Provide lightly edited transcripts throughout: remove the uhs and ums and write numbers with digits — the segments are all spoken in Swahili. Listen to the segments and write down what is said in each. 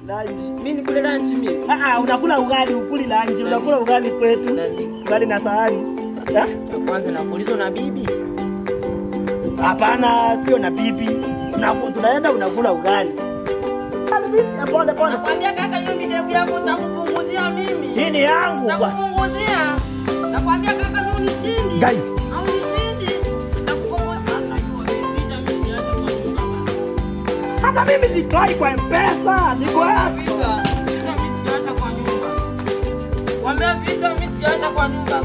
Lunch. Mimi nikule lunch mimi. Ah, unakula ugali, ukuli lunch, unakula ugali kwetu. Ugali na sahani. Kwanza nakuuliza na bibi. Hapana, sio na bibi. Tunaenda unakula ugali. Pole pole. Nakwambia kaka, hiyo midevu yako utakupunguzia mimi. Hii ni yangu. Nakupunguzia. Nakwambia kaka, mimi unishindi. Guys. Au unishindi. Nakupunguzia. Hata mimi sitoi kwa M-Pesa. Niko wapi? Vita mimi sijaacha kwa nyumba. Kwambia vita mimi sijaacha kwa nyumba.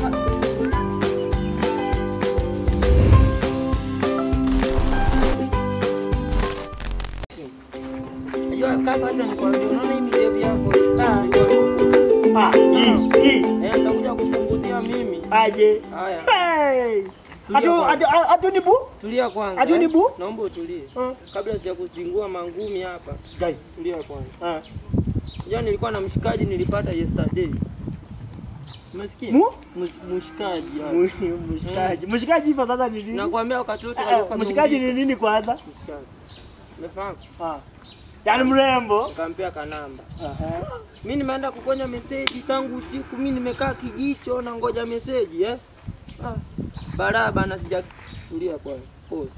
Kaka, acha nikwambie, unaona hii midevu yako? Hii. Nitakuja kupunguzia mimi. Aje. Haya. Hey. Atu ni bu? Tulia kwanza. Atu ni bu? Naomba utulie. Kabla sijakuzingua mangumi hapa. Gai. Tulia kwanza. Unajua nilikuwa na mshikaji nilipata yesterday. Umesikia? Mshikaji. Mshikaji. Mshikaji hivyo sasa ni nini? Nakwambia wakati wote alikuwa mshikaji ni nini kwanza? Mshikaji. Umefahamu? Yaani mrembo. Nikampea kanamba. Mimi nimeenda kukonya message tangu usiku, mimi nimekaa kijicho na ngoja message eh. Baraba na sija tulia kwanza. Pause.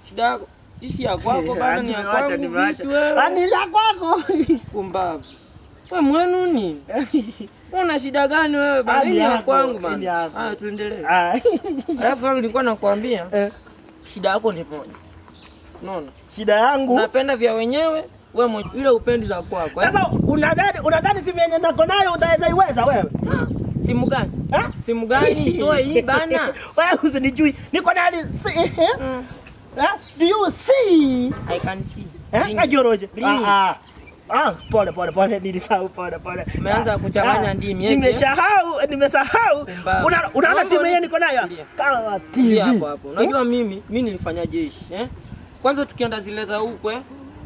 Shida yako isi ya kwako bana ni ya kwangu. Ni ya kwako. Kumbavu. Wewe mwenu nini? Una shida gani wewe bana? Ni ya kwangu bana. Haya tuendelee. Alafu wangu nilikuwa nakwambia shida yako ni moja. Unaona? Shida yangu unapenda vya wenyewe, wewe mwenyewe ile upendi za kwako. Sasa unadhani simu yenye nako nayo utaweza iweza wewe? Simu gani? Simu gani? Itoe hii bana. Wewe usinijui. Niko na Do you see? I can see. Ajoroje. Pole pole pole, nilisahau pole pole. Umeanza kuchanganya ndimi yake. Nimesahau. Unaona simu yenye niko nayo? Kama TV. Hapo hapo. Unajua mimi nilifanya jeshi, eh? Kwanza tukienda zile za huko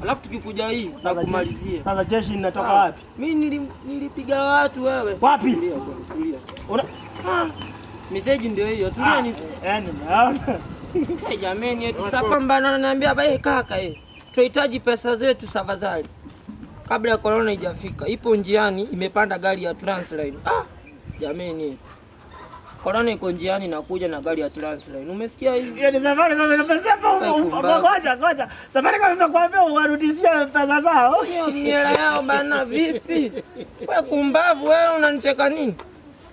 alafu tukikuja hii na kumalizia. Sasa jeshi linatoka wapi? Mimi nilipiga watu wewe. Wapi? Tulia. Message ndio hiyo. Tulia ni nimeona. Hey jameni, eti safa mbana ananiambia bae kaka Tunahitaji pesa zetu tafadhali. Kabla ya corona haijafika. Ipo njiani imepanda gari ya Transline. Jameni. Corona iko njiani nakuja na gari ya Transline. Umesikia hivi? Yaani safari kama pesa ngoja ngoja. Safari kama nimekuambia uwarudishie pesa zao. Hiyo ni hela yao bana vipi? Wewe kumbavu wewe unanicheka nini?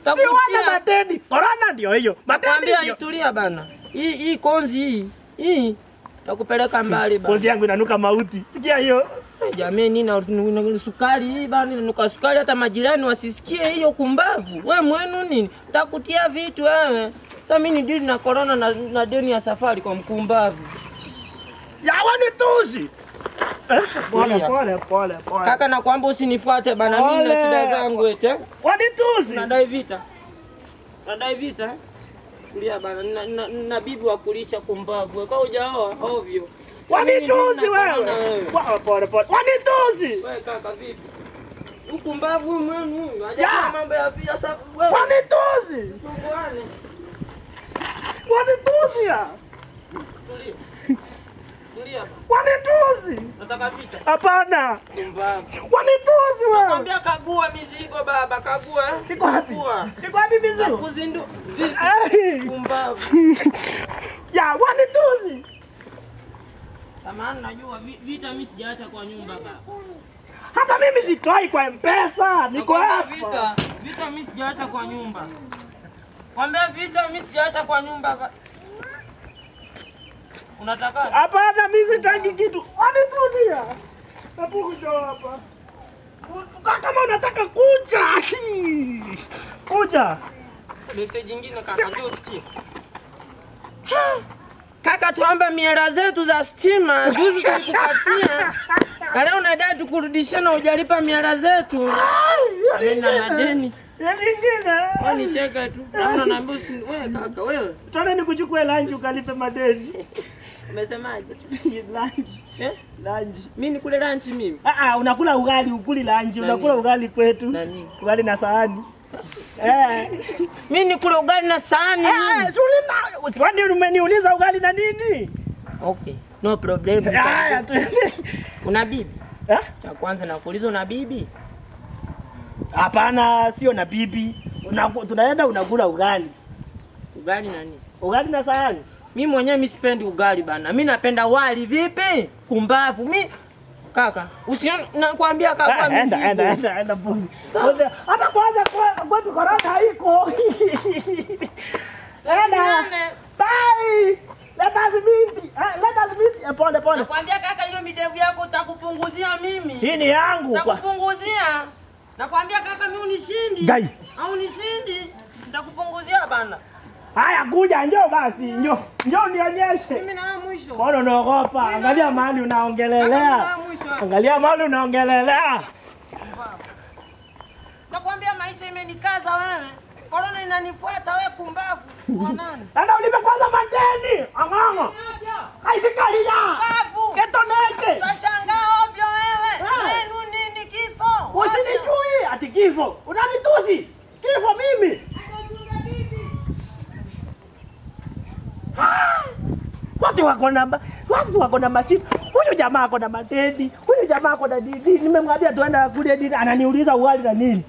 Si wana madeni. Corona ndio hiyo. Madeni ndio. Itulia bana. Hii konzi hii. Takupeleka mbali bana. Konzi yangu inanuka mauti. Sikia hiyo. Jamani na sukari hii bana, inanuka sukari hata majirani wasisikie hiyo kumbavu. Wewe mwenu nini? Takutia vitu wewe. Sasa mimi ni deal na corona na deni ya safari kwa mkumbavu. Yawa ni tuzi. Pole pole pole pole. Kaka nakwambia usinifuate bana, mimi na shida zangu ete. Wani tuzi. Nadai vita. Nadai vita. Kulia bana, na bibi wa kulisha kumbavu. Kwa hujaoa ovyo. Wanituzi wewe. Pole pole. Wanituzi. Wewe kaka vipi? Ukumbavu mwenu huyu. Hajajua mambo ya vita sasa wewe. Wanituzi. Sumbuane. Wanituzi ya. Tulia. Tulia. Wanituzi. Nataka vita. Hapana. Kumbavu. Wanituzi wewe. Nakwambia kagua mizigo baba, kagua. Iko wapi? Iko wapi mizigo? Kuzindu. Vipi? Kumbavu. Ya wanituzi. Samahani, najua vita mimi sijaacha kwa nyumba baba. Hata mimi sitoi kwa M-Pesa, niko hapa. Vita mimi sijaacha kwa nyumba. Kwambia vita mimi sijaacha kwa nyumba baba. Unataka? Hapana, mimi sitaki kitu. Wanituzia. Napokuja hapa. Kama unataka kuja. Kuja. Message nyingine kaka, njoo usikie. Kaka tuomba miela zetu za stima, juzi tulikupatia. Na leo unadai tukurudishie na hujalipa miela zetu. Nina madeni. Nyingine. Wewe nicheke tu. Naona naambia usi wewe kaka wewe. Tuone nikuchukue lunch ukalipe madeni. Umesemaje? Lunch. Eh? Lunch. Mimi nikule lunch mimi? Unakula ugali, ukuli lunch, unakula ugali kwetu. Nani? Ugali na sahani. Mimi nikule ugali na sahani mimi. Kwani umeniuliza ugali na nini? Okay, no problem. Haya, una bibi? Eh? Cha kwanza nakuuliza na bibi. Hapana, sio na bibi. Tunaenda unakula ugali. Ugali nani? Ugali na sahani. Mi mwenyewe mi sipendi ugali bana. Mi napenda wali vipi? Kumbavu. Mi kaka, usione nakwambia kaka Ah, enda mizigo. enda enda enda puzi. Puzi. Hata kwanza kwetu corona haiko. Enda. Usione. Bye. Let us meet. Let us meet. Pole pole. Nakwambia kaka, hiyo midevu yako utakupunguzia mimi. Hii ni yangu. Nitakupunguzia. Nakwambia kaka, mimi unishindi. Gai. Au unishindi. Nitakupunguzia bana. Haya kuja njoo basi, njoo. Njoo nionyeshe. Mimi na wewe mwisho. Mbona unaogopa? Angalia mahali Kaka, mimi unaongelelea. na wewe mwisho. Angalia mahali unaongelelea. Nakwambia maisha imenikaza wewe. Korona inanifuata wewe kumbavu. Kwa nani? Enda ulipe kwanza madeni. Ang'ang'o. Kaisikalia. Kumbavu. Ketoneke. Utashangaa ovyo wewe. Ah. Wenu nini kifo? Usinijui ati kifo. Unanitusi. Kifo mimi. Watu wako na mashida. Huyu jamaa ako na madeni, huyu jamaa ako na didi. Nimemwambia tuenda kule didi, ananiuliza ugali na nini.